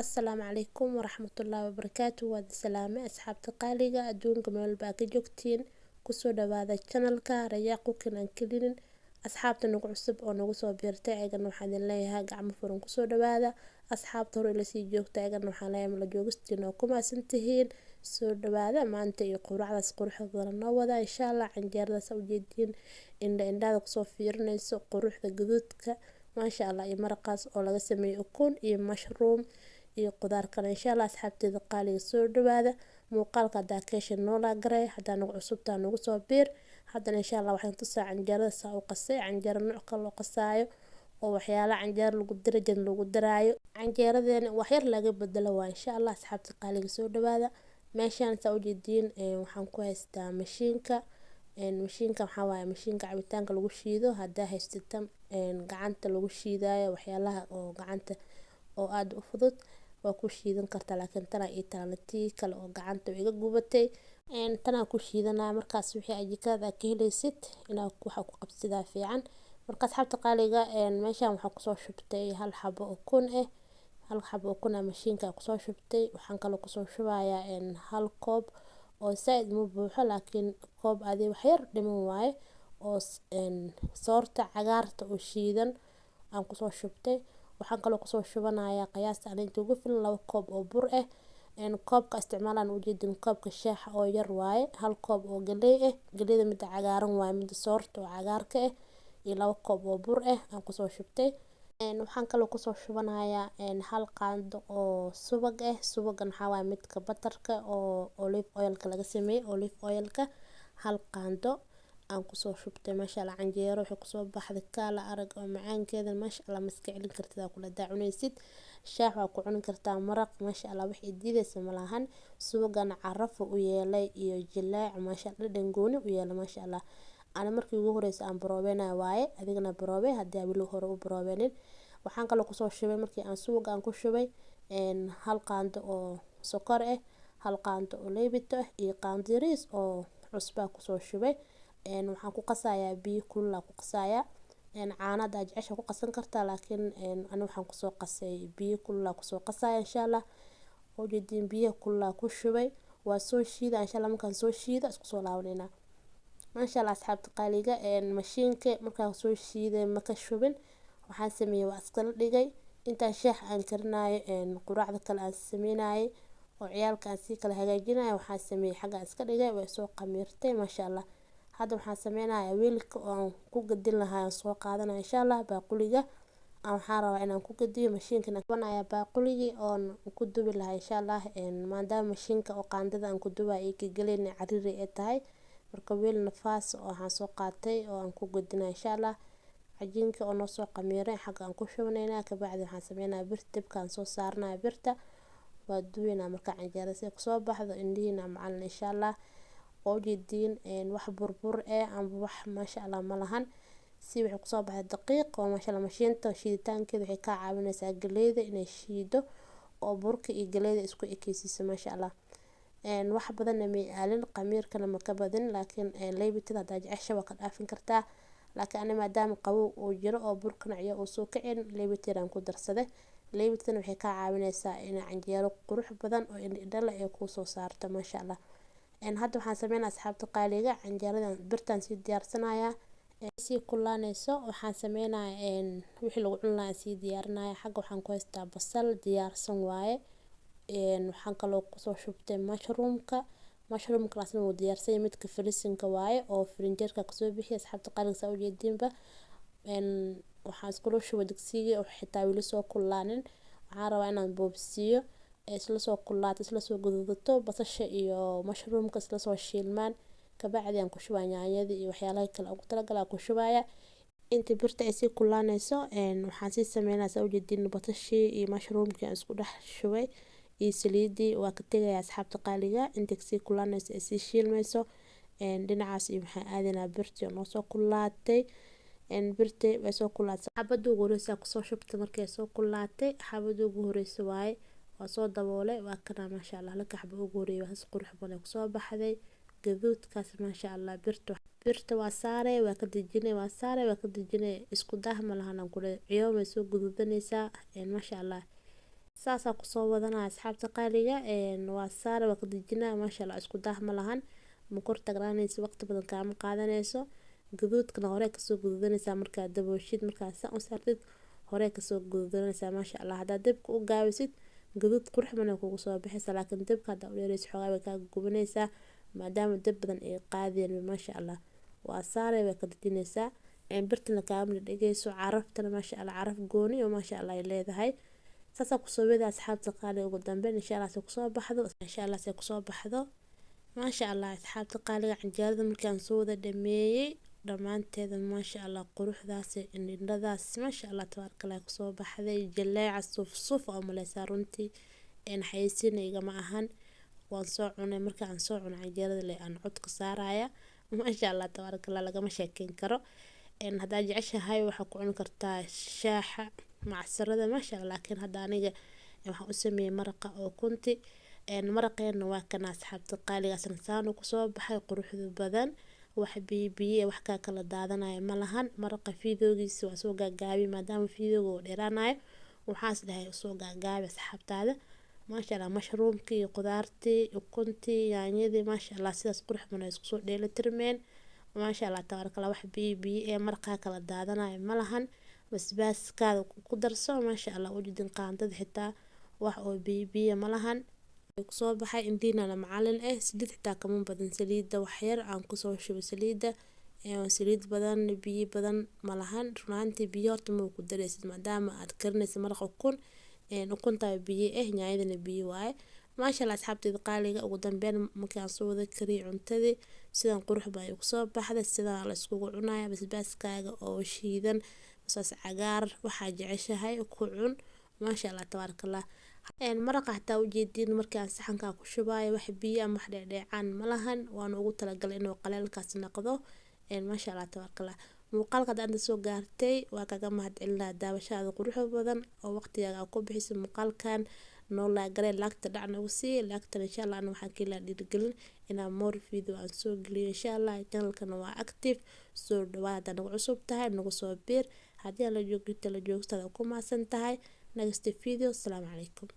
Asalaamu calaykum waraxmatullaahi wabarakaatu. Waad salaame asxaabta qaaliga adduunka meel walba ka joogtiin. Kusoo dhawaada channelka Rayaa Cooking and Cleaning. Asxaabta nagu cusub oo nagu soo biirtay ayagana waxaan idin leeyahay gacmo furan kusoo dhawaada. Asxaabta hore ila sii joogta ayagana waxaan leeyahay la joogistiin oo ku mahadsantihiin. Soo dhawaada maanta iyo quraacdaas quruxda badan noo wada insha Allah. Canjeeradaas u jeediin indha indhaada kusoo fiirinayso quruxda gaduudka maasha Allah, iyo maraqaas oo laga sameeyay ukun iyo mushroom iyo qudaar kale insha Allah. Asxaabteeda qaaliga, soo dhawaada. Muuqaalka hadaa ka heshay noo like garay, hadaa nagu cusubtaa nagu soo biir. Haddana insha Allah waxaan tusaa canjeerada saa u qasay, canjeero nooc kale loo qasaayo oo waxyaala canjeero lagu dara jirin lagu daraayo. Canjeeradeena wax yar laga bedelo waa insha Allah. Asxaabta qaaliga, soo dhawaada. Meeshaan saa u jeediin waxaan ku haystaa mashiinka. Mashiinka waxaa waaye mashiinka cabitaanka lagu shiido. Hadaa haysata gacanta lagu shiidayo, waxyaalaha oo gacanta oo aad u fudud waa ku shiidan kartaa, laakiin tanaa ii taala, tii kale oo gacanta iga gubatay, tanaa ku shiidanaya. Markaas wixii aad jikada ka helaysid inaad waxa ku qabsidaa fiican. Marka asxaabta qaaliga, meeshaan waxaan kusoo shubtay hal xabo ukun ah. Hal xabo ukun ah mashiinka kusoo shubtay. Waxaan kaloo kusoo shubayaa hal koob oo saaid ma buuxo, laakiin koob adi wax yar dhiman waaye oo soorta cagaarta oo shiidan aan kusoo shubtay. Waxaan kaloo kusoo shubanayaa qiyaasta ani inta ugu filan 2 koob oo bur ah. Koobka isticmaalaan ujeedin koobka shaaxa oo yar waaye. Hal koob oo galey ah, galeyda mida cagaaran waaye, mida soorta oo cagaarka ah, iyo 2 koob oo bur ah aan kusoo shubtay. Waxaan kaloo kusoo shubanayaa hal qaando oo subag ah. Subagan waxaa waaye midka butterka oo olive oilka laga sameeyay. Olive oilka hal qaando aan kusoo shubtay. Maasha Allah, canjeero waxay kusoo baxday kaala arag oo macaankeeda maasha Allah ma iska celin kartid. Aa kula daa cunaysid shaah waa ku cuni kartaa, maraq, maasha Allah, wax diidaysa malahan. Subagana caraf u yeelay iyo jilaac, maasha Allah, dhadhan gooni u yeelay, maasha Allah. Ana markii ugu horreysay aan baroobeynaya waaye, adigana baroobe haddii aad weli hore u baroobeynin. Waxaan kaloo kusoo shubay markii aan subaga aan ku shubay hal qaando oo sokor ah, hal qaando oo leebito ah iyo qaando yariis oo cusbaa kusoo shubay. Waxaan ku qasayaa biyo kulul ku qasayaa. Caano hadaa jeceshahay ku qasan kartaa, laakiin ani waxaan kusoo qasay biyo kulul kusoo qasaya insha Allah. Ujeediin biyaha kulul ku shubay, waa soo shiida insha Allah. Markaan soo shiido isku soo laabanayna maasha Allah. Asxaabta qaaliga, mashiinka markaan soo shiiday ma ka shubin. Waxaan sameeyay waa iskala dhigay intaan shaah aan karinayo, quraacda kale aan sameynayay oo ciyaalka aan sii kala hagaajinayo. Waxaan sameeyay xagga iska dhigay, way soo qamiirtay maasha Allah. Hadda waxaan sameynayaa weelka oo aan ku gadin lahaa aan soo qaadanaya insha Allah. Baaquliga aan waxaan rabaa inaan ku gadiyo mashiinka banaya, baaquligii oon ku dubi lahaa insha Allah, maadaama mashiinka oo qaandada aan ku dubayo ay ka galeen cariiri ay tahay. Marka weel nafaas oo waxaan soo qaatay oo aan ku gadinayo insha Allah. Cajiinka oo noo soo qamiiray xagga aan ku shubaneynaa. Kabacdi waxaan sameynayaa birta dabka aan soo saaranaya, birta waa duweynaa. Marka canjeerada si kusoo baxdo indhihiina macalin insha Allah. Waa ujeediin wax burbur eh amba wax maasha Allah ma lahan, si waxay kusoo baxday daqiiq oo maasha Allah. Mashiinta shiiditaankeeda waxay kaa caawinaysaa galeyda inay shiido oo burka iyo galeyda isku ekeysiiso maasha Allah. Wax badanna may aalin, qamiirkana ma ka badin, laakiin leebitada hadaa jeceshahay waa ka dhaafin kartaa. Laakiin ani maadaama qabow uu jiro oo burkana ciyo uu soo kicin, leebita yar aan ku darsaday. Leebitana waxay kaa caawinaysaa in canjeero qurux badan oo indho indho leh ay kuu soo saarto maasha Allah. Hadda waxaan sameynaa asxaabta qaaliga, canjeeradan birtaan sii diyaarsanayaa sii kululaanayso. Waxaan sameynayaa wixii lagu cuni lahaa sii diyaarinaya. Xagga waxaan ku haystaa basal diyaarsan waaye. Waxaan kaloo kusoo shubtay mushroomka. Mushroomka asna wuu diyaarsan yahay, midka freezingka waaye oo firinjeerka kasoo bixiyay. Asxaabta qaaliga, saa ujeediinba waxaan iskula shubay digsiga oo xitaa weli soo kululaanin. Waxaan rabaa inaan boobsiiyo isla soo kululaato, isla soo gaduudato, basasha iyo mushroomka isla soo shiilmaan. Kabacdi aan ku shubaa yaanyadii iyo waxyaalaha kale ugu talagalay aan ku shubaya. Inta birta ay sii kululaanayso waxaan sii sameynaa, saa ujeediin, basashii iyo mushroomkii aan isku dhex shubay iyo saliidii waa ka tegayaa. Asxaabta qaaliga, inta sii kululaanayso ay sii shiilmayso dhinacaas iyo waxaan aadaynaa birtii oo noo soo kululaatay. Birtii way soo kululaatay, xabada ugu horeysa kusoo shubtay. Markay soo kululaatay xabada ugu horeysa waaye, waa soo daboolay, waa kana maasha Allah. Halka xaba ugu horeeyay waa si qurux badan kusoo baxday gaduudkaas maasha Allah. Birta waa saaray, waa ka dejinay, waa saaray, waa ka dejinay, isku dah ma lahan aan ku leeyahay. Ciyoon way soo gaduudanaysaa maasha Allah. Saasaa kusoo wadanaya asxaabta qaaliga. Waa saara, waa ka dejinaa, maasha Allah, isku daah ma lahan, ma kor tagnaanayso, waqti badan kaama qaadanayso. Gaduudkana hore kasoo guduudanaysaa markaad dabooshid, markaad saan u saartid hore kasoo guduudanaysaa, maasha Allah. Haddaad dabka u gaabisid, gaduud qurux badan kugu soo baxaysa, laakiin dabka haddaa u dheeraysid xoogaa way kaa gubanaysaa, maadaama dab badan ay qaadeen, maasha Allah. Waa saaray, way ka dejinaysaa, birtana kaama dhigayso, caraftana maasha Allah, caraf gooni oo maasha Allah ay leedahay. Saasaa kusoo wada asxaabta qaaliga. Ugu dambeyn insha Allah say kusoo baxdo, insha Allah say kusoo baxdo, maasha Allah. Asxaabta qaaliga, canjeerada markaan soo wada dhameeyey dhammaanteeda, maasha Allah, quruxdaas, indhadaas, maasha Allah, tabaarkallah, kusoo baxday jaleeca suuf suuf oo maleysaa runtii. Xayeysiina igama ahan, waan soo cunay. Marka aan soo cunay canjeerada le aan codka saaraya, maasha Allah, tabaarakallah, lagama sheekeyn karo. Haddaa jeceshahay waxaa ku cuni kartaa shaaxa, macsarada, maasha Allah. Laakiin hadda aniga waxaan u sameeyey maraqa oo kunti. Maraqeena waa kana, asxaabta qaaligaasna saanu kusoo baxay quruxda badan, wax biyo biyo wax kaa kala daadanaya ma lahan. Maraqa fiidoogiisa waa soo gaagaabi, maadaama fiidooga uu dheeraanayo, waxaas dhahay soo gaagaabi asxaabtaada, maasha Allah. Mashruumkii, qudaartii, ukuntii, yaanyadii, maasha Allah, sidaas qurux badan ay isku soo dheelitirmeen, maasha Allah, tabaarakallah. Wax biyo biyo ee maraqaa kala daadanaya ma lahan. Basbaaskaada ku darso, maasha Allah, ujeedin qaandada xitaa wax oo biyo biyo ma lahan kusoo baxay. Indiinana macalin saliid xitaa kama badan, saliida wax yar aan kusoo shubay saliida, saliid badan biyo badan ma lahan runaantii. Biyo horta ma ku daraysid, maadaama aad karinaysa maraq ukun, ukuntaa biyo yaanyadana biyo waaye, maasha Allah. Asxaabteyda qaaliga, ugu dambeyn markii aan soo wada kariyay cuntadii, sidan qurux baa igu soo baxday. Sidaa la iskugu cunaya, basbaaskaaga oo shiidan, basbaas cagaar, waxaa jeceshahay ku cun, maasha Allah, tabaarakallah. Maraqa hataa ujeediin markii aan saxanka ku shubayo, wax biyo ama wax dheedheecaan ma lahan, waana ugu talagalay inuu qaleelkaas noqdo, maasha Allah, tabaarakallah. Muuqaalka hadda inta soo gaartay waa kaga mahadcelinaa daawashadaada quruxda badan oo waqtigaaga ku bixisay muuqaalkan. Noo laagaree, laagta dhac nagu sii laagtan, insha Allah. Ana waxaan ka helaa dhiirigelin inaan more video aan soo geliyo, insha Allah. Channelkana waa active, soo dhawaad. Haddaa nagu cusub tahay, nagu soo biir. Haddii aan la joogto la joogtada ku mahadsan tahay. Next video, asalaamu calaykum.